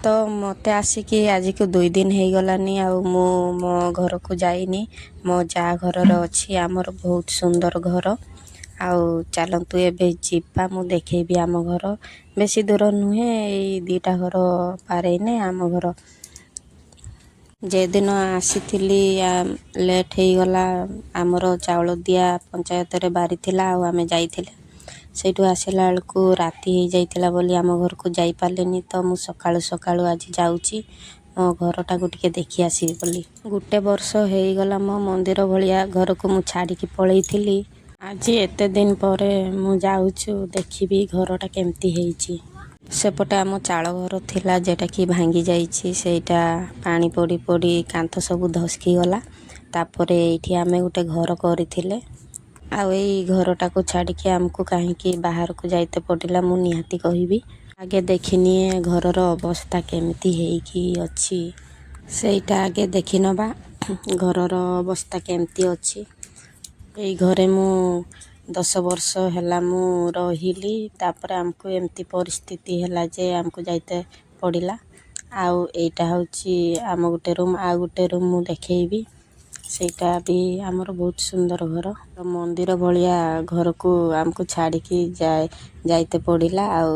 ତ ମୋତେ ଆସିକି ଆଜିକୁ 2 ଦିନ ହେଇଗଲାନି ଆଉ ମୁଁ ମୋ ଘରକୁ ଯାଇନି। ମୋ ଯା ଘରର ଅଛି। ଆମର ବହୁତ ସୁନ୍ଦର ଘର। ଆଉ ଚାଲନ୍ତୁ, ଏବେ ଯିବା, ମୁଁ ଦେଖେଇବି ଆମ ଘର। ବେଶୀ ଦୂର ନୁହେଁ, ଏଇ 2ଟା ଘର ପାରେଇନେ ଆମ ଘର। ଯେଦିନ ଆସିଥିଲି, ଲେଟ୍ ହେଇଗଲା। ଆମର ଚାଉଳ ଦିଆ ପଞ୍ଚାୟତରେ ବାରି ଥିଲା ଆଉ ଆମେ ଯାଇଥିଲେ। ସେଇଠୁ ଆସିଲା ବେଳକୁ ରାତି ହେଇଯାଇଥିଲା ବୋଲି ଆମ ଘରକୁ ଯାଇପାରିଲିନି। ତ ମୁଁ ସକାଳୁ ସକାଳୁ ଆଜି ଯାଉଛି, ମୋ ଘରଟାକୁ ଟିକେ ଦେଖି ଆସିବି ବୋଲି। ଗୋଟେ ବର୍ଷ ହେଇଗଲା, ମୋ ମନ୍ଦିର ଭଳିଆ ଘରକୁ ମୁଁ ଛାଡ଼ିକି ପଳେଇଥିଲି। ଆଜି ଏତେ ଦିନ ପରେ ମୁଁ ଯାଉଛୁ, ଦେଖିବି ଘରଟା କେମିତି ହେଇଛି। ସେପଟେ ଆମ ଚାଳ ଘର ଥିଲା, ଯେଉଁଟାକି ଭାଙ୍ଗି ଯାଇଛି। ସେଇଟା ପାଣି ପଡ଼ି ପଡ଼ି କାନ୍ଥ ସବୁ ଧସକି ଗଲା। ତାପରେ ଏଇଠି ଆମେ ଗୋଟେ ଘର କରିଥିଲେ। ଆଉ ଏଇ ଘରଟାକୁ ଛାଡ଼ିକି ଆମକୁ କାହିଁକି ବାହାରକୁ ଯାଇତେ ପଡ଼ିଲା, ମୁଁ ନିହାତି କହିବି। ଆଗେ ଦେଖିନିଏ ଘରର ଅବସ୍ଥା କେମିତି ହେଇକି ଅଛି, ସେଇଟା ଆଗେ ଦେଖିନବା, ଘରର ଅବସ୍ଥା କେମିତି ଅଛି। ଏଇ ଘରେ ମୁଁ 10 ବର୍ଷ ହେଲା ମୁଁ ରହିଲି। ତାପରେ ଆମକୁ ଏମିତି ପରିସ୍ଥିତି ହେଲା ଯେ ଆମକୁ ଯାଇତେ ପଡ଼ିଲା। ଆଉ ଏଇଟା ହେଉଛି ଆମ ଗୋଟେ ରୁମ୍। ଆଉ ଗୋଟେ ରୁମ୍ ମୁଁ ଦେଖେଇବି, ସେଇଟା ବି ଆମର ବହୁତ ସୁନ୍ଦର ଘର। ମନ୍ଦିର ଭଳିଆ ଘରକୁ ଆମକୁ ଛାଡ଼ିକି ଯାଇତେ ପଡ଼ିଲା ଆଉ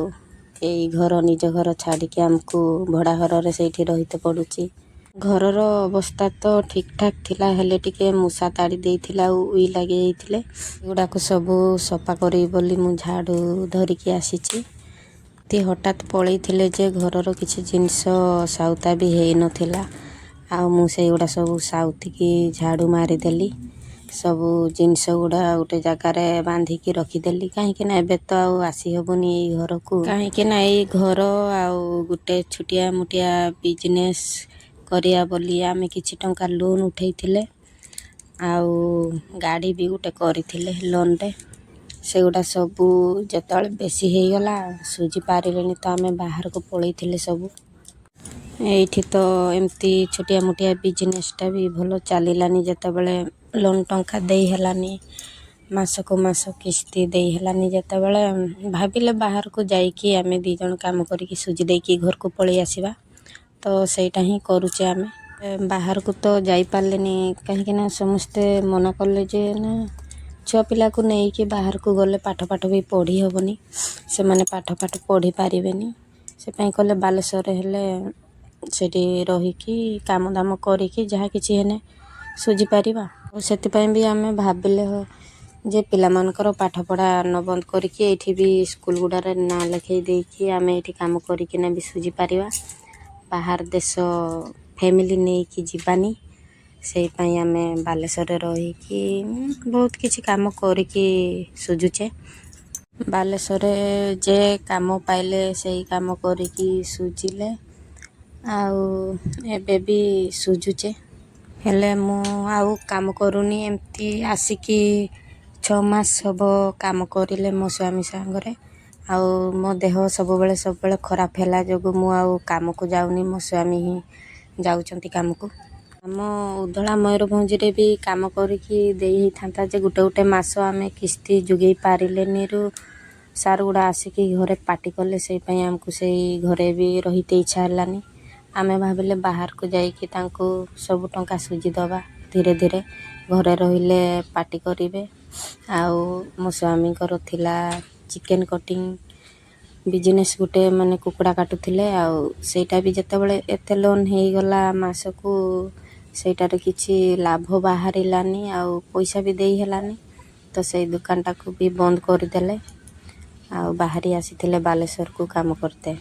ଏଇ ଘର, ନିଜ ଘର ଛାଡ଼ିକି ଆମକୁ ଭଡ଼ା ଘରରେ ସେଇଠି ରହିତେ ପଡ଼ୁଛି। ଘରର ଅବସ୍ଥା ତ ଠିକ୍ଠାକ୍ ଥିଲା, ହେଲେ ଟିକେ ମୂଷା ତାଡ଼ି ଦେଇଥିଲା ଆଉ ଉଇ ଲାଗି ଯାଇଥିଲେ। ଏଗୁଡ଼ାକୁ ସବୁ ସଫା କରିବି ବୋଲି ମୁଁ ଝାଡ଼ୁ ଧରିକି ଆସିଛି। ଏମିତି ହଠାତ୍ ପଳେଇଥିଲେ ଯେ ଘରର କିଛି ଜିନିଷ ସାଉତା ବି ହେଇନଥିଲା। ଆଉ ମୁଁ ସେଇଗୁଡ଼ା ସବୁ ସାଉତିକି ଝାଡ଼ୁ ମାରିଦେଲି। ସବୁ ଜିନିଷ ଗୁଡ଼ା ଗୋଟେ ଜାଗାରେ ବାନ୍ଧିକି ରଖିଦେଲି, କାହିଁକି ନା ଏବେ ତ ଆଉ ଆସିହେବନି ଏଇ ଘରକୁ। କାହିଁକି ନା ଏଇ ଘର ଆଉ ଗୋଟେ ଛୋଟିଆ ମୋଟିଆ ବିଜନେସ୍ କରିବା ବୋଲି ଆମେ କିଛି ଟଙ୍କା ଲୋନ୍ ଉଠେଇଥିଲେ ଆଉ ଗାଡ଼ି ବି ଗୋଟେ କରିଥିଲେ ଲୋନ୍ରେ। ସେଗୁଡ଼ା ସବୁ ଯେତେବେଳେ ବେଶୀ ହେଇଗଲା, ଶୁଝି ପାରିଲେନି, ତ ଆମେ ବାହାରକୁ ପଳେଇଥିଲେ ସବୁ। ଏଇଠି ତ ଏମିତି ଛୋଟିଆ ମୋଟିଆ ବିଜନେସ୍ଟା ବି ଭଲ ଚାଲିଲାନି। ଯେତେବେଳେ ଲୋନ୍ ଟଙ୍କା ଦେଇ ହେଲାନି, ମାସକୁ ମାସ କିସ୍ତି ଦେଇ ହେଲାନି, ଯେତେବେଳେ ଭାବିଲେ ବାହାରକୁ ଯାଇକି ଆମେ 2 ଜଣ କାମ କରିକି ଶୁଝି ଦେଇକି ଘରକୁ ପଳେଇ ଆସିବା, ତ ସେଇଟା ହିଁ କରୁଛେ ଆମେ। ବାହାରକୁ ତ ଯାଇପାରିଲେନି, କାହିଁକିନା ସମସ୍ତେ ମନା କଲେ ଯେ ନା, ଛୁଆ ପିଲାକୁ ନେଇକି ବାହାରକୁ ଗଲେ ପାଠ ପାଠ ବି ପଢ଼ି ହେବନି, ସେମାନେ ପାଠ ପାଠ ପଢ଼ି ପାରିବେନି। ସେ ପାଇଁ କହିଲେ, ବାଲେଶ୍ୱରରେ ହେଲେ ସେଠି ରହିକି କାମ ଦାମ କରିକି ଯାହା କିଛି ହେଲେ ଶୁଝିପାରିବା। ଆଉ ସେଥିପାଇଁ ବି ଆମେ ଭାବିଲେ ଯେ ପିଲାମାନଙ୍କର ପାଠପଢ଼ା ନ ବନ୍ଦ କରିକି ଏଇଠି ବି ସ୍କୁଲ୍ ଗୁଡ଼ାରେ ନାଁ ଲେଖାଇ ଦେଇକି ଆମେ ଏଇଠି କାମ କରିକିନା ବି ଶୁଝିପାରିବା। ବାହାର ଦେଶ ଫ୍ୟାମିଲି ନେଇକି ଯିବାନି। ସେଇପାଇଁ ଆମେ ବାଲେଶ୍ୱରରେ ରହିକି ବହୁତ କିଛି କାମ କରିକି ଶୁଝୁଛେ। ବାଲେଶ୍ୱରରେ ଯେ କାମ ପାଇଲେ ସେଇ କାମ କରିକି ଶୁଝିଲେ ଆଉ ଏବେ ବି ଶୁଝୁଛେ। ହେଲେ ମୁଁ ଆଉ କାମ କରୁନି। ଏମିତି ଆସିକି 6 ମାସ ହେବ କାମ କରିଲେ ମୋ ସ୍ୱାମୀ ସାଙ୍ଗରେ। ଆଉ ମୋ ଦେହ ସବୁବେଳେ ସବୁବେଳେ ଖରାପ ହେଲା ଯୋଗୁଁ ମୁଁ ଆଉ କାମକୁ ଯାଉନି। ମୋ ସ୍ୱାମୀ ହିଁ ଯାଉଛନ୍ତି କାମକୁ। ଆମ ଉଦଳା ମୟୂରଭଞ୍ଜରେ ବି କାମ କରିକି ଦେଇ ହେଇଥାନ୍ତା ଯେ ଗୋଟେ ଗୋଟେ ମାସ ଆମେ କିସ୍ତି ଯୋଗେଇ ପାରିଲେନିରୁ ସାର୍ ଗୁଡ଼ା ଆସିକି ଘରେ ପାଟି କଲେ। ସେଇ ପାଇଁ ଆମକୁ ସେଇ ଘରେ ବି ରହିତେ ଇଚ୍ଛା ହେଲାନି। ଆମେ ଭାବିଲେ ବାହାରକୁ ଯାଇକି ତାଙ୍କୁ ସବୁ ଟଙ୍କା ଶୁଝି ଦେବା ଧୀରେ ଧୀରେ। ଘରେ ରହିଲେ ପାଟି କରିବେ। ଆଉ ମୋ ସ୍ୱାମୀଙ୍କର ଥିଲା ଚିକେନ୍ କଟିଂ ବିଜନେସ୍ ଗୋଟେ, ମାନେ କୁକୁଡ଼ା କାଟୁଥିଲେ। ଆଉ ସେଇଟା ବି ଯେତେବେଳେ ଏତେ ଲୋନ୍ ହେଇଗଲା ମାସକୁ, ସେଇଟାରେ କିଛି ଲାଭ ବାହାରିଲାନି ଆଉ ପଇସା ବି ଦେଇ ହେଲାନି। ତ ସେଇ ଦୋକାନଟାକୁ ବି ବନ୍ଦ କରିଦେଲେ ଆଉ ବାହାରି ଆସିଥିଲେ ବାଲେଶ୍ୱରକୁ କାମ କରିତେ।